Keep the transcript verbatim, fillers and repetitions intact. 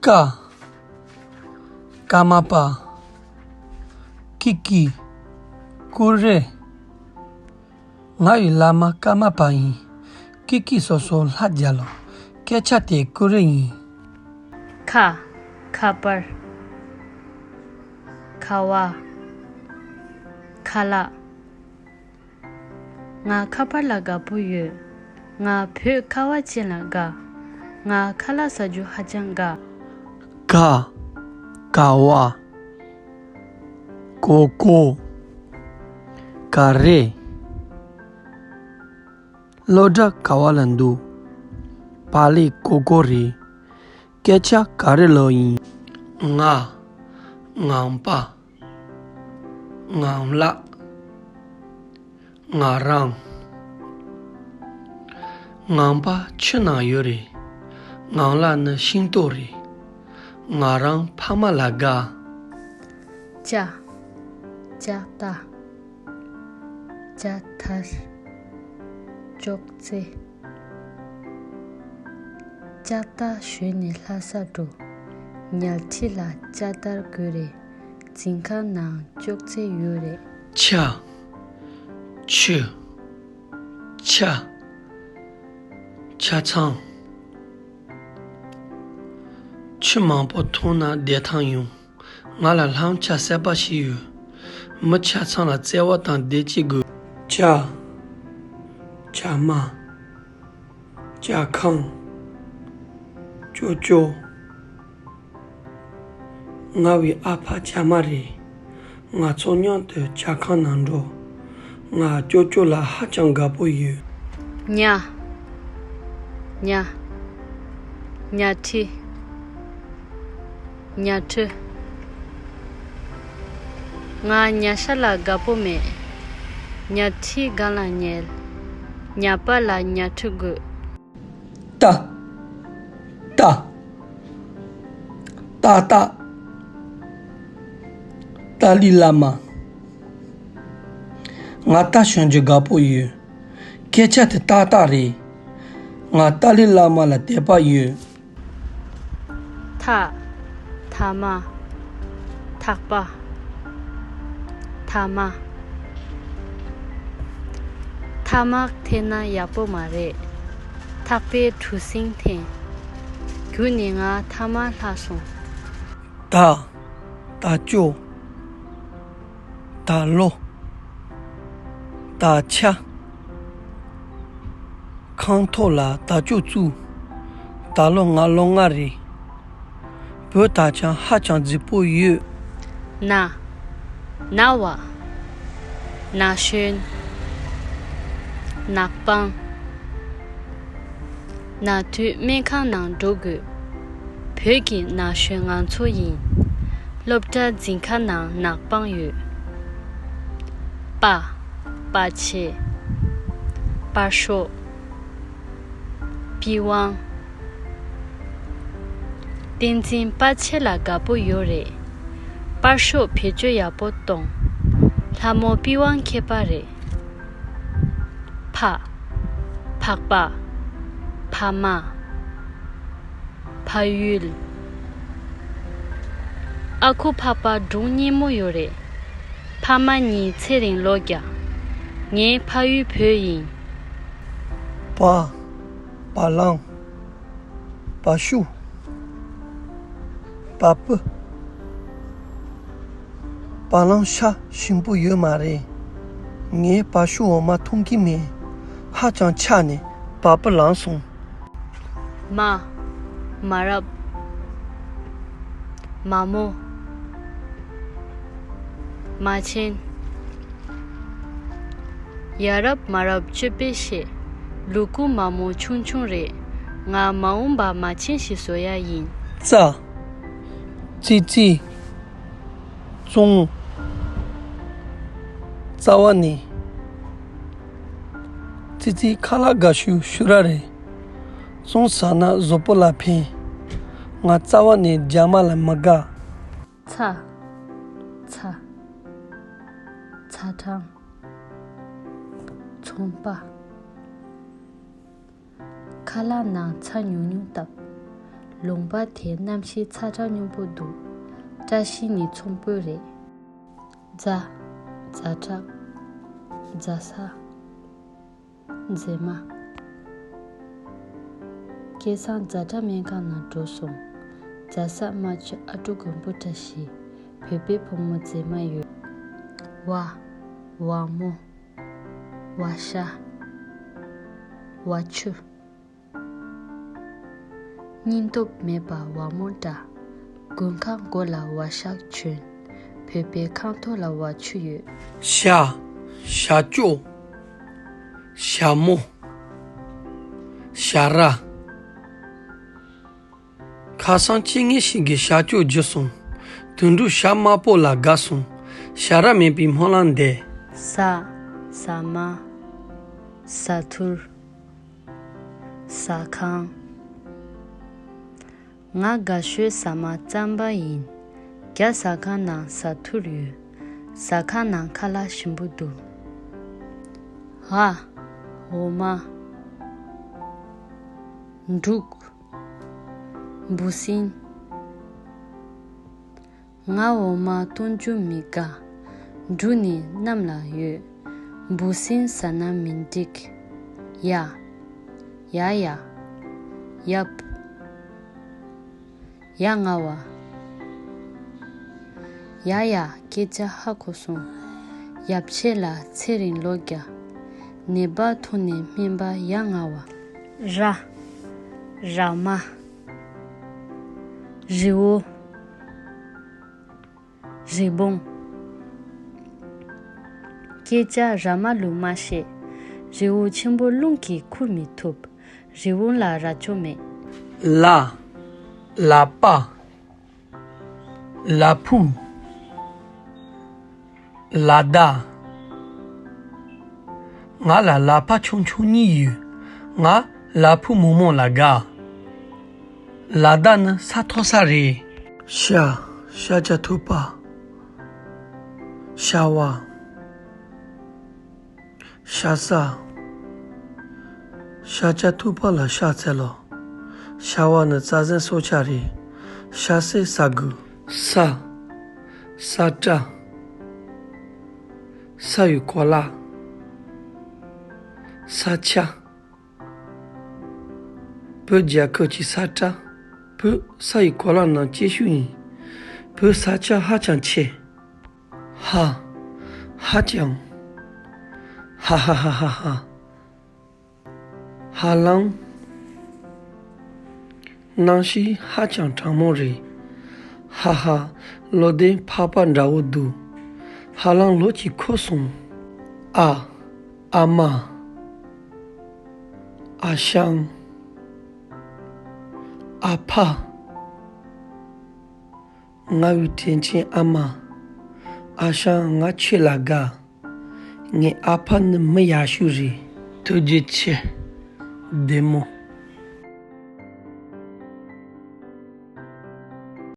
ཀ་ཀ་མ་པ། ཀི་ཀི། ཀུ་རེ། ང་ཡི་བླ་མ་ཀརྨ་པ་ཡིན། ཀི་ཀི་སོ་སོ་ལྷ་རྒྱལ་ལོ། སྐད་ཆ་དེ་ཀུ་རེ་ཡིན། ཁ་ཁ་པར། ཁ་བ། ཁ་ལག་ང་ཁ་པར་ལ་དགའ་པོ་ཡོད། ང་བོད་ཁ་བ་ཅན་ལ་དགའ། ང་ཁ་ལག་ཟ་རྒྱུ་ཧ་ཅང་དགའ། ག་ག་བ། གོ་གོ། ག་རེ། སློབ་གྲྭ་ག་བ་ལ་འདུག་བག་ལེབ་གོ་གོ་རེད། སྐད་ཆ་ག་རེ་ལབ་ཡིན། ང་ངང་པ། ངང་ལག་ང་རང་། ངང་པ་ཆུ་ནང་ཡོད་རེད། ངང་ལག་ནི་ཤིང་ཏོག་རེད། ང་རང་ཕ་མ་ལ་དགའ། ལྕགས། ལྕགས་རྟ། ལྕགས་ཐར། ཅོག་ཙེ། ལྕགས་རྟ་ཞོན་ནས་ལྷ་ས་འགྲོ། ཉལ་ཁྲི་ལ་ལྕགས་རྟར་བགོས་རེད། འཛིན་ཁང་ནང་ཅོག་ཙེ་ཡོད་རེད། ཆ། ཆུ། ཆ། ཆ་ཚང་། ཆུ་མང་པོ་འཐུང་ན་བདེ་ཐང་ཡོང་། ང་ལ་ལྷམ་ཆ་གསར་པ་ཞིག་ཡོད། མི་ཆ་ཚང་ལ་བརྩེ་བ་དང་བདེ་སྐྱིད་དགོས། ཇ། ཇ་མ། ཇ་ཁང་། ཅོ་ཅོ། ང་བའི་ཨ་ཕ་ཇ་མ་རེད། ང་ཚོ་མཉམ་དུ་ཇ་ཁང་ནང་འགྲོ། ང་ཅོ་ཅོ་ལ་ཧ་ཅང་དགའ་པོ་ཡོད། ཉ། ཉ། ཉ་ཁྲི། ཉ་ཁྲི། ང་ཉ་ཤ་ལ་དགའ་པོ་མེད། ཉ་ཁྲིའི་སྒང་ལ་ཉལ། ཉ་པ་ལ་ཉ་ཁྲི་དགོས། ཏ། ཏ། ཏ་ཏ། ཏཱ་ལའི་བླ་མ། ང་རྟ་ཞོན་རྒྱུ་དགའ་པོ་ཡོད། སྐད་ཆ་དེ་ཏག་ཏག་རེད། ང་ཏཱ་ལའི་བླ་མ་ལ་དད་པ་ཡོད། ཐ། ཐ་མ། ཐག་པ། ཐ་མ། ཐ་མག་འཐེན་ན་ཡག་པོ་མ་རེད། ཐག་པས་གྲུ་གཟིངས་འཐེན། རྒྱུགས་ནས་ང་ཐ་མག་ལྷག་སོང་། ད། ད་ཅོ། ད་ལོ། ད་ཆ། ཁང་ཐོག་ལ་ད་ཅོ་བཙུགས། ད་ལོ་ང་ལོ་ལྔ་རེད། བོད་ད་ཆ་ཧ་ཅང་རྫིག་པོ་ཡོད། ན། ན་བ། ན་གཞོན། ནག་པང་། ན་དུས་སྨན་ཁང་ནང་འགྲོ་དགོས། བོད་ཀྱི་ན་གཞོན་ང་ཚོ་ཡིན། སློབ་གྲྭ་འཛིན་ཁང་ནང་ནག་པང་ཡོད། པ། པ་ཆེ། པར་ཤོག་པི་ཝང་། བསྟན་འཛིན་པ་ཆེ་ལ་དགའ་པོ་ཡོད་རེད། པར་ཤོག་བེད་སྤྱོད་ཡག་པོ་གཏོང་། ལྷ་མོ་པི་ཝང་མཁས་པ་རེད། ཕ། ཕག་པ། ཕ་མ། ཕ་ཡུལ། ཨ་ཁུ་ཕག་པ་སྒྲུང་སྙན་མོ་ཡོད་རེད། ཕ་མ་གཉིས་ཚེ་རིང་ལོ་བརྒྱ། ངའི་ཕ་ཡུལ་བོད་ཡིན། པ། བ་ལང་། བ་ཤུ། བ་སྤུ། བ་ལང་ཤ་ཞིམ་པོ་ཡོད་མ་རེད། ངས་བ་ཤུ་འོ་མ་འཐུང་གི་མེད། ཧ་ཅང་ཆགས་ནས་བ་སྤུ་ལངས་སོང་། མ། མ་རབས། མ་མོ། མ་ཆེན། ཡ་རབས་མ་རབས་སྤྱོད་པས་ཤེས། ལུ་གུ་མ་མོ་ཆུང་ཆུང་རེད། ང་མ་འོངས་པ་མ་ཆེན་ཞིག་བཟོ་ཡ་ཡིན། ཙ། ཙི་ཙི། ཙོང་། རྩ་བ་ནས། ཙི་ཙིའི་ཁ་ལག་དགའ་ཤོས་ཤུ་ར་རེད། ཙོང་ཟ་ན་གཟུགས་པོ་ལ་ཕན། ང་རྩ་བ་ནས་རྒྱ་མ་ལ་མི་དགའ། ཚ། ཚ། ཚ་གྲང་། ཚོང་པ། ཁ་ལག་ནང་ཚྭ་ཉུང་ཉུང་བཏབ། ལུང་པ་དེ་གནམ་གཤིས་ཚ་གྲང་སྙོམས་པོ་འདུག་བཀྲ་ཤིས་ནི་ཚོང་དཔོན་རེད། ཛ། ཛ་དྲག་ཛ་ས། མཛེས་མ། སྐལ་བཟང་ཛ་དྲག་སྨན་ཁང་ནང་འགྲོ་སོང་། ཛ་ས་རྨ་ཆུ་ཨ་ཀྲུག་མགོན་པོ་བཀྲ་ཤིས། བོད་པའི་བུ་མོ་མཛེས་མ་ཡོད། ཝ། ཝ་མོ། ཝ་ཤ། ཝ་ཆུ། སྙིང་སྟོབས་མེད་པ་ཝ་མོ་འདྲ། དགུན་ཁ་མགོ་ལ་ཝ་ཤག་གྱོན། བོད་པའི་ཁང་ཐོག་ལ་ཝ་ཆུ་ཡོད། ཤ། ཤ་ཅོ། ཤ་མོ། ཤ་ར། ཁ་སང་སྐྱེ་དངོས་ཤིག་གིས་ཤ་ཅོ་བརྒྱུས་སོང་། དུད་འགྲོ་ཤ་དམར་པོ་ལ་དགའ་སོང་། ཤ་ར་མེད་པའི་སྨོན་ལམ་འདེབས། ཟ། ཟ་མ། ཟ་ཐུར། ཟ་ཁང་། ང་དགའ་ཤོས་ཟ་མ་རྩམ་པ་ཡིན། རྒྱ་ཟ་ཁང་ནང་ཟ་ཐུར་ཡོད། ཟ་ཁང་ནང་ཁ་ལག་ཞིམ་པོ་འདུག་ཧ། འོ་མ། འབྲུག་འབུ་སྲིན། ང་འོ་མ་གཏོང་རྒྱུ་མི་དགའ། འབྲུ་ནི་གནམ་ལ་ཡོད། འབུ་སྲིན་ཟ་ན་མི་འགྲིག་ཡ། ཡ་ཡ། ཡབ། ཡ་ང་བ། ཡ་ཡ་སྐད་ཆ་ཧ་གོ་སོང་། ཡབ་ཆེ་ལ་ཚེ་རིང་ལོ་བརྒྱ། ནད་པ་ཐོག་ནས་སྨན་པ་ཡ་ང་བ། ར། ར་མ། རི་བོ། རི་བོང་། སྐད་ཆ་ར་མ་ལུག་མ་བཤད། རི་བོ་ཆེན་པོ་རླུང་གིས་ཁུར་མི་ཐུབ། རི་བོང་ལ་རྭ་ཅོ་མེད། ལ། ལ་པ། ལ་ཕུག་ལ་བདའ། ང་ལ་ལ་ཕ་ཆུང་ཆུང་གཉིས་ཡོད། ང་ལ་ཕུག་མོག་མོག་ལ་དགའ། ལ་བདའ་ནི་ས་མཐོ་ས་རེད། ཤ། ཤ་ཇ་ཐུག་པ། ཤ་བ། ཤ་ཟ། ཤ་ཇ་ཐུག་པ་ལ་ཤ་ཟེར་ལོ། ཤ་བ་ནི་རྩྭ་ཟན་སྲོག་ཆགས་རེད། ཤ་ཟས་ཟ་དགོས། ས། ས་ཀྲ། ས་ཡི་གོ་ལ། ས་ཆ། བོད་རྒྱལ་ཁབ་ཀྱི་ས་ཁྲ། བོད་ས་ཡི་གོ་ལ་ནང་སྐྱེས་ཤོས་ཡིན། བོད་ས་ཆ་ཧ་ཅང་ཆེ། ཧ། ཧ་ཅང་། ཧ་ཧ་ཧ་ཧ་ཧ། ཧ་ལམ། གནམ་གཤིས་ཧ་ཅང་གྲང་མོ་རེད། ཧ་ཧ། བློ་བདེ་འཕགས་པ་འདྲ་བོ་འདུག་ཧ་ལམ་ལོ་གཅིག་འཁོར་སོང་། ཨ། ཨ་མ། ཨ་ཞང་། ཨ་ཕ། ང་བའི་དྲིན་ཆེན་ཨ་མ། ཨ་ཞང་ང་ཁྱོད་ལ་དགའ། ངའི་ཨ་ཕ་ནི་མི་ཡག་ཤོས་རེད། ཐུགས་རྗེ་ཆེ། བདེ་མོ།